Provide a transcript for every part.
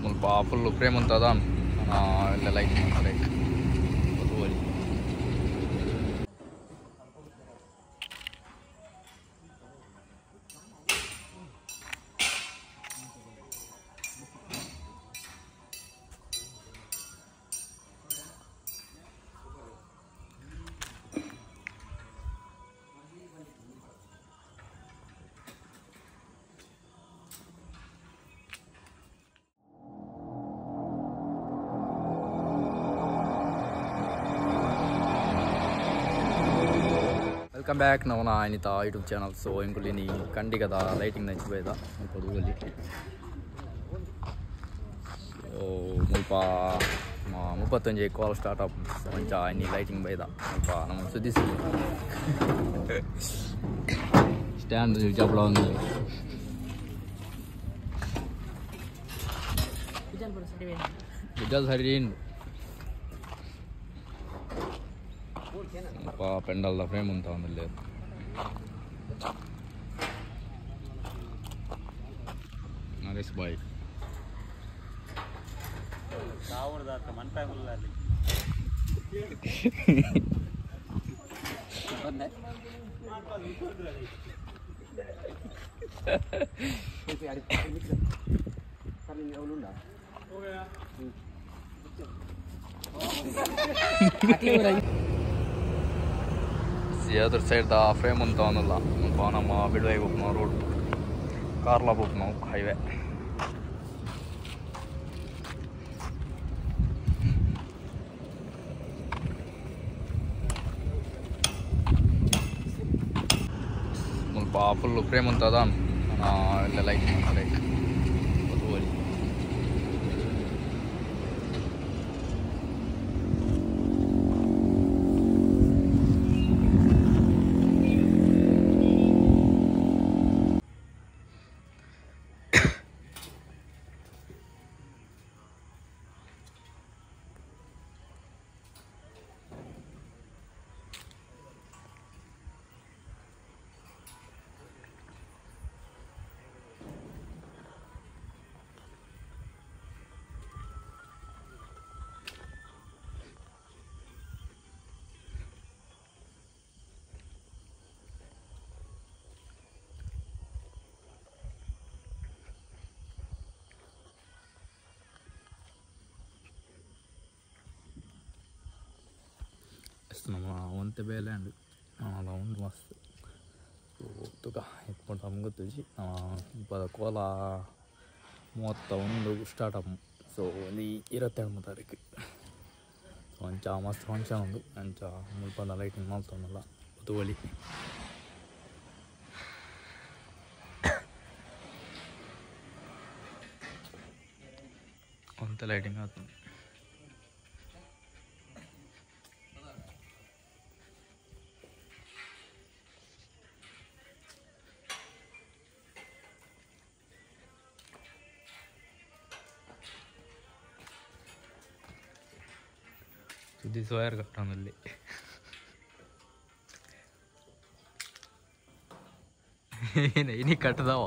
ಮುಲ್ಪ full frame ಅಂತದ ಎಲ್ಲ ಲೈಟ್ ಮಾಡ್ತಾರೆ ತೂವೊಲಿ. Welcome back ನವನ ಅನಿತಾ ಯೂಟ್ಯೂಬ್ ಚಾನಲ್. ಸೊ ಇಂಕುಲಿನಿ ಕಂಡಿಗದ ಲೈಟಿಂಗ್ ನಂಚಿ ಬೈದ ಮುಲ್ಪ ತೂವೊಲಿ. ಸೊ ಮುಲ್ಪ 31 ಕಾಲ್ ಸ್ಟಾರ್ಟ್ ಆಪ್ ಅಂಚ ಇನಿ ಲೈಟಿಂಗ್ ಬೈದ ಮುಲ್ಪ ನಮ್ಮ ಸುದ್ದಿ ಸ್ಟ್ಯಾಂಡ್ ಜಪಡ ಒಂದು ಸರಿ ಮುಲ್ಪ ಪೆಂಡಲ್ದ ಫ್ರೇಮ್ ಅಂತ ಒಂದಲ್ಲಿ ನರೇಶ್ ಬಾಯ್ The other side the frame ಅಂತ ಅನ್ನಲ್ಲ ಮುಲ್ಪ ನಮ್ಮ ಬಿಡುವೆ ಹೋಗ್ನು ರೋಡ್ ಕಾರ್ಲ ಹೋಗ್ನು ಹೈವೇ. ಮುಲ್ಪ ಫುಲ್ ಫ್ರೇಮ್ ಅಂತದ ಎಲ್ಲ ಲೈಟ್ ಮಾಡ್ತಾರೆ ತೂವೊಲಿ. ನಮ್ಮ ಒಂತೆ ಬೇಲೆ ಅಂಡ್ ಅಲ್ಲ ಉಂಡು ಮಸ್ತ್. ಸೊ ತುಕ ಇಪ್ಪುಂಡು ನಮ್ಗೆ ಗೊತ್ತುಜಿ ಮುಪ್ಪದ ಕೋಲ 31 ಸ್ಟಾರ್ಟ್ ಆಪುಂಡು. ಸೊ ಈ 22 ತಾರೀಕು. ಸೊ ಅಂಚ ಮಸ್ತ್ ಫಂಕ್ಷನ್ ಉಂಡು ಅಂಚ ಮುಲ್ಪದ ಲೈಟಿಂಗ್ ಮಲ್ತೊಂದುಲ್ಲ ತೂವೊಲಿ. ಒಂತೆ ಲೈಟಿಂಗ್ ಆತುಂಡು. ಸುದ್ದಿ ವೈರ್ ಕಟ್ಟೋನಲ್ಲಿ ಇನಿ ಕಟ್ಟದವ.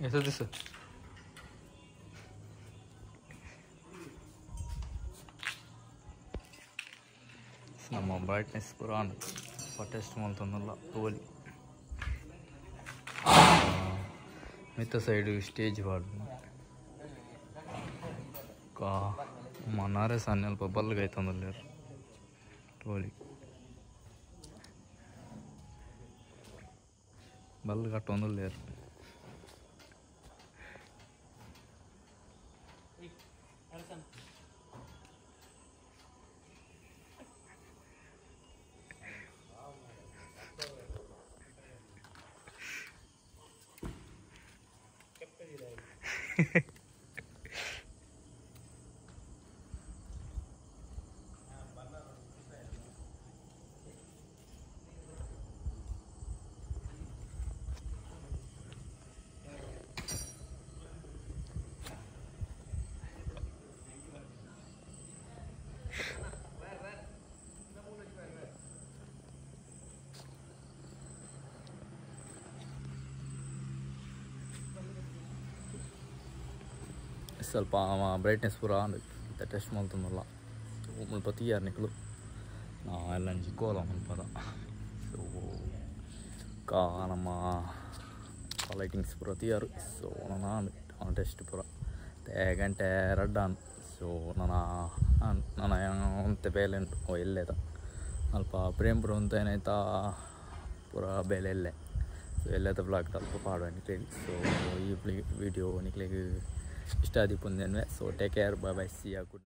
Eso es eso. ನಮ್ಮ ಬ್ರೈಟ್ನೆಸ್ ಪೂರ ಟೆಸ್ಟ್ ಮಲ್ತೊಂದುಲ್ಲ ತೂವೊಲಿ. ಮಿತ್ತ ಸೈಡ್ ಸ್ಟೇಜ್ ಪಾಡ್ದು ನರೇಶ್ ಅಲ್ಪ ಬಲ್ಗ್ ಐತೊಂದುಲ್ಲೆರ್ ತೂವೊಲಿ. ಬಲ್ಲ್ ಕಟ್ಟೊಂದುಲ್ಲೆರ್. ಸ್ವಲ್ಪ ಬ್ರೈಟ್ನೆಸ್ ಪೂರ ಟೆಸ್ಟ್ ಮಲ್ತೊಂದುಲ್ಲ. ಸೊ ಮುಲ್ಪ ತೂಯರ್ ನಿಕುಲು ಎಲ್ಲಂಜಿ ಕೋಲ ಮಲ್ಪದ. ಸೊ ಕಾ ನಮ್ಮ ಲೈಟಿಂಗ್ಸ್ ಪೂರ ತೂಯರ್. ಸೊ ನನ ಟೆಸ್ಟ್ ಪೂರ ಗಂಟೆ ರಡ್ಡಾನ್. ಸೊ ನನ ನನ ಒಂತೆ ಬೇಲೆ ಉಂಟು ಎಲ್ಲೆದ ಅಲ್ಪ ಪ್ರೇಮ್ ಪೂರ ಉಂತ ಏನಾಯ್ತಾ ಪೂರ ಬೇಲೆ ಎಲ್ಲೆ. ಸೊ ಎಲ್ಲೆದ ಬ್ಲಾಗ್ ಅಲ್ಪ ಪಾಡುವ ನಿಕ್ಲೆಗ್. ಸೊ ಈ ವಿಡಿಯೋ ನಿಕ್ಲೆಗ್ ಇಷ್ಟ ಆದಿಪ್ಪುಂದು. So take care, bye bye, see ya, good.